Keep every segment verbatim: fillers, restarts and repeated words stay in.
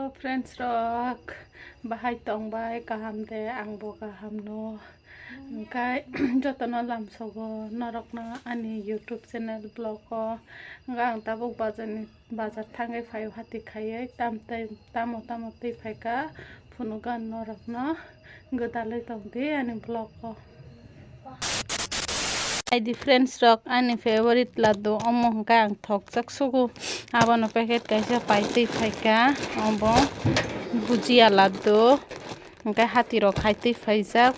Friends rok, bahai tongbai kaham de, ang bo kaham no. Hingkai jotono lamsogo norokno ani YouTube channel vlog o. Hingka ang tabuk bazar ni, bazar thangwi phaio hati khaiwi tam tai, tamo tamo twi phaikha phunugo ang norokno. Gwdalwi tongdi ani vlog o. Hai di friends rok, ani favorite laddu omo hwnkhe ang thokjak sugo. Abono packet kaisa pai twi phaikha, obo bhujia laddu. Hwnkhe hati rok khai twi phaijak.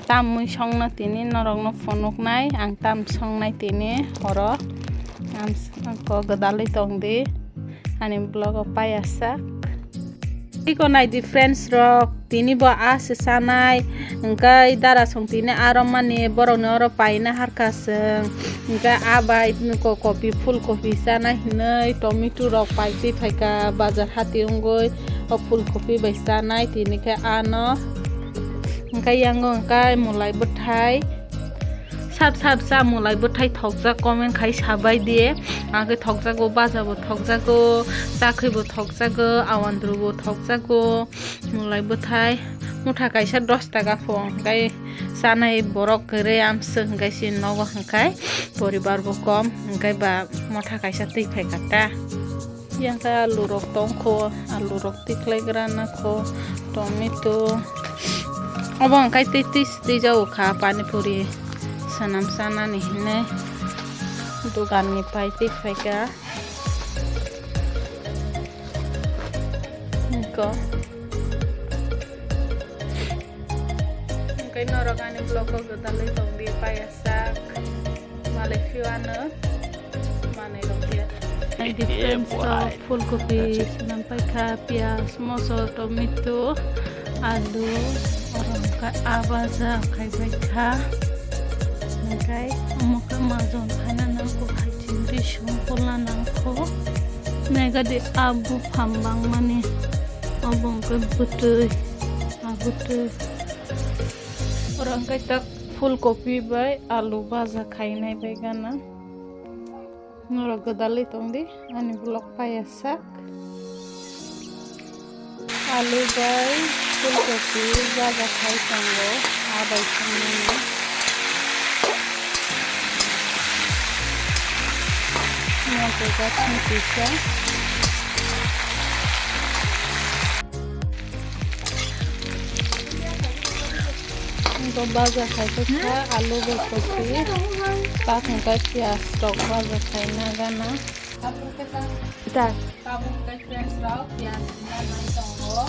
Tamwi songno tini norokno phunuknai, ang tam songnai tini horo. Ang s-, ang ko gwdalwi tongdi. Ani vlog o paiyasak. Tiko nai di friends rok, tini bo a se sanai, hingkai dara song tini aro mani borok ni oro paina harkha chwng, hingkai a bai ko kopi, phul kopi sana hinwi tomato rok pai twi phaikha bazar hati wngwi, o phul kopi bai sanai tini khe ano, hingkai yango hingkai mwlai bwthai. Sab sab sa mwlai bwthai thokjak comment khai sabai di. Ang khe thokjago, baja bo thokjago, chakhwi bo thokjago, awandru bo thokjago. Mwlai bwthai motha kaisa dos taka pho, hingkai chanai borok kwrwi amswk hingkai chini nogo hingkai poribar bo kom hingkai ba motha kaisa twi phaikha ta. Yang khe alu rok tongkho, alu rok tikhlai gra nakho, tomato. Obo hwnkhe twi twi twi jago kha pani puri swnam chanani hinwi dogan ni pai twi phaikha. Niko. Hwnkhe norok ani vlog o gwdalwi tongdi paiyasak. Malai phiyano manwi rok ya. Difference rok, phul kopi, swnam paikha, piyaj, moso, tomato, alu, oro hwnkhe a baja khaibaikha. Hwnkhe omo khe majon khaina nangkuk hai chini bising polna nangkho. Naigadi a buphang bangmani, obo hwnkhe bwtwi, a bwtwi. Oro hwnkhe tak phul kopi bai alu baja khainai bai gana. Norok gwdalwi tongdi, ani vlog paiyasak. Alu bai phul kopi baja khai tongo, a bai thangmani. Moto jak thang kisa. Bo baja khai kha, alu bo kopi, tak hwnkhe piyaj rok baja khaina gana. Tak. Tabuk khe friends rok, piyaj sinna nai tongo.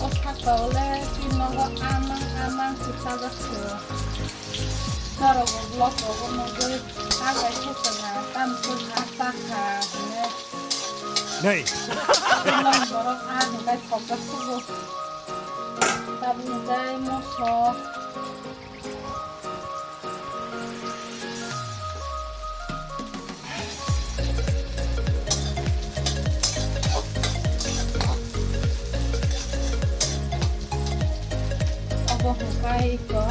O sakao le chini nogo amang amang se sajak se. Norok bo vlog rogo nugwi hagai thukna tam thukna sakha hwnwi. Nei. Tei borok ah hwnkhe thokjak sugo. Tabuk hwnkhe moso. Obo hwnkhe iko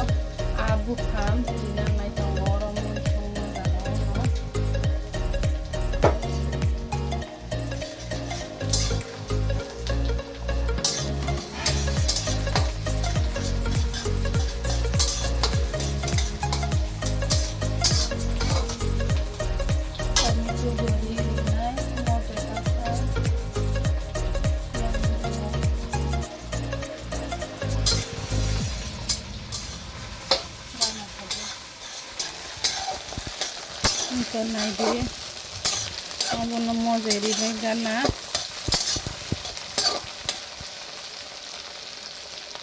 a buphang twi nangnai tongo, oro mui songma jaga ono. Hwnkhe naidi, abono mojai ribai gana.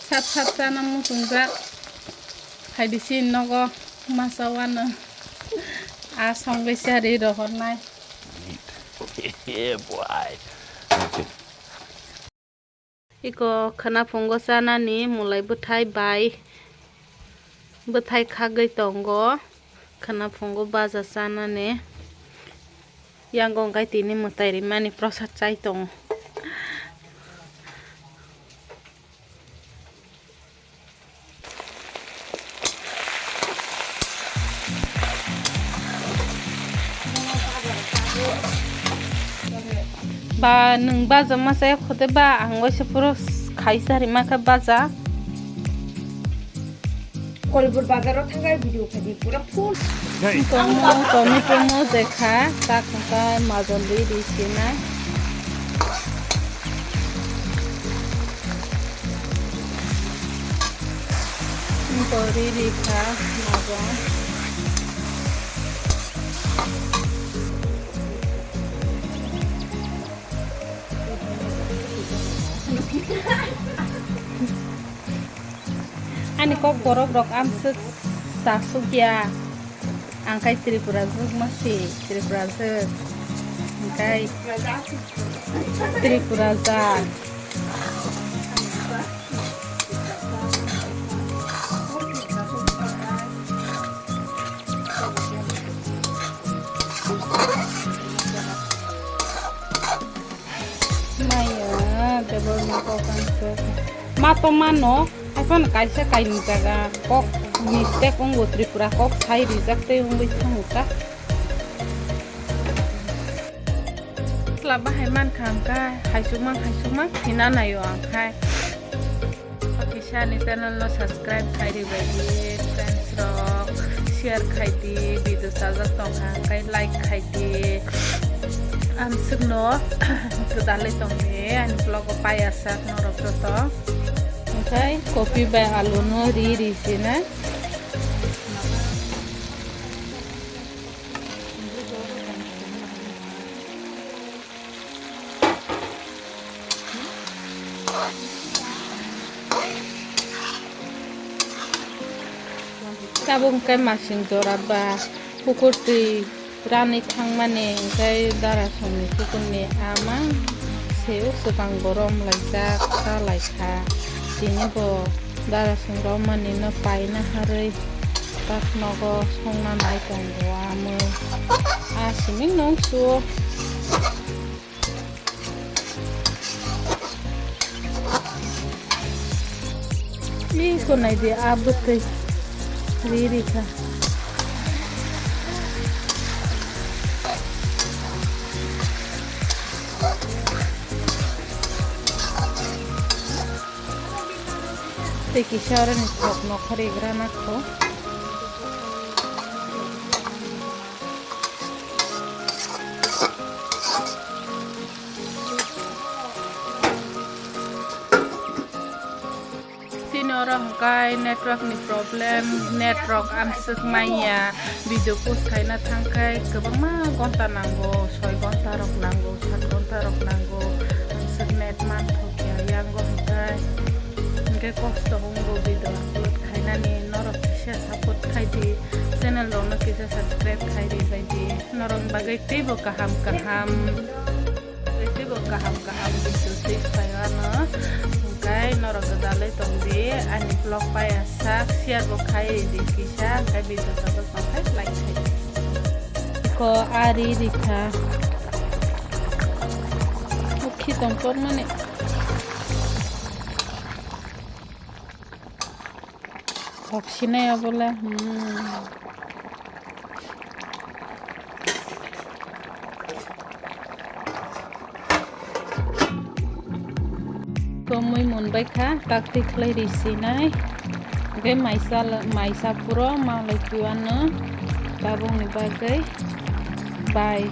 Sat sat chana muchungjak. Phaidi chini nogo masa wano. A songwi sari rohornai. Yeah, boy. Iko khwnaphungo chanani mwlai bwthai bai bwthai khagwi tongo, khwnaphungo baja chanani. Yango hwnkhe tini mwtai rimani prosad chai tongo. Ba nwng baja masa ya khote ba ang waisa puro khaisa rima kha baja. Kolbur bazaro thangai video khadi pura full. Tomo tomato mo dekha tak kha majon dui di sina. Tori rikha majon. Ani kok borok rok amswk chasuk ya. Ang khai Tripura jwk ma si, Tripura jwk. Ang khai Tripura jak. Maya, double ni kok ang se. Ma to mano, hai phano kaisa kaini jaga kok mistake wngbo Tripura kok sai rijak tei wngwi thango ta. Sla bahai mankha ang kha, haisukmang haisukmang thina naio ang khai. Kisa ani channel no subscribe khai di bai di, friends rok share khai di, video chajak tong kha hwnkhe like khai di. Amswk no kwdalwi tong di ani vlog o paiya sak norok joto. Hwnkhe kopi bai alu no ri ri sinai. Tabuk hwnkhe masing jora ba pukur twi rani thangmani hwnkhe darasongni pukurni ama se o swkang borom laijak ta laikha. Tini bo darasong romani no paina harwi tak nogo songna nai tongo amo a siming nung suo. Iko nai di, a bwtwi ri ri kha. Tei kisa oro ni thok nokha rigra nakho. Chini oro hwnkhe network ni problem, net rok amswk manya, video post khaina thangkhe kwbangma gonta nango, soi gonta rok nango, sat gonta rok nango, amswk net manthokya yango hwnkhe, hwnkhe kosto wngo video upload khainani, norok kisa support khaidi, channel rokno kisa subscribe khaidi baidi, norokni bagwi teibo kaham kaham. Teibo kaham kaham video twi phaio ano. Hwnkhe norok gwdalwi tongdi, ani vlog paiya sak share bo khai di kisa, hwnkhe video tabuk tongkhe like khai di. Ko ari rikha. Ukhi tongkor mani. Khok sinai obo le, hmm. Tomwi monbai kha, tak twi khlai ri sinai. Hwnkhe maisa, maisa phuro malai piwano tabukni bagwi. Bye.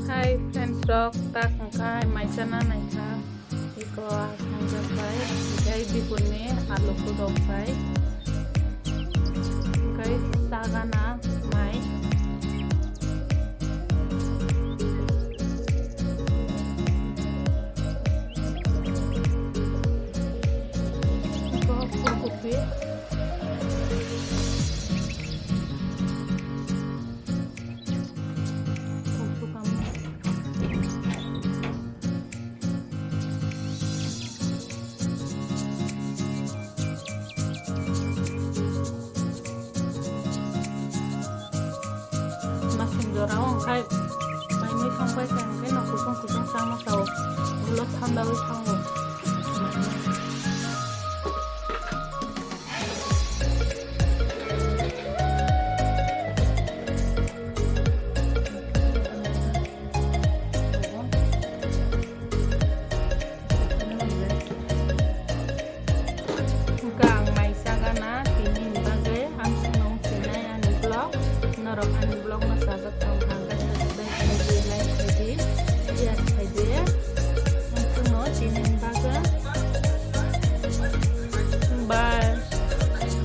Hi friends rok, tak wngkha maisa na naikha. Iko ang sangjak bai, tei bikurni alu kudok bai, tei sagana mai. Iko pulkopi. Masing jora o khai mai mui thang pai kha hwnkhe no kusung kusung sama sao ulo thanda wi thango. Norok ani vlog no sajak tong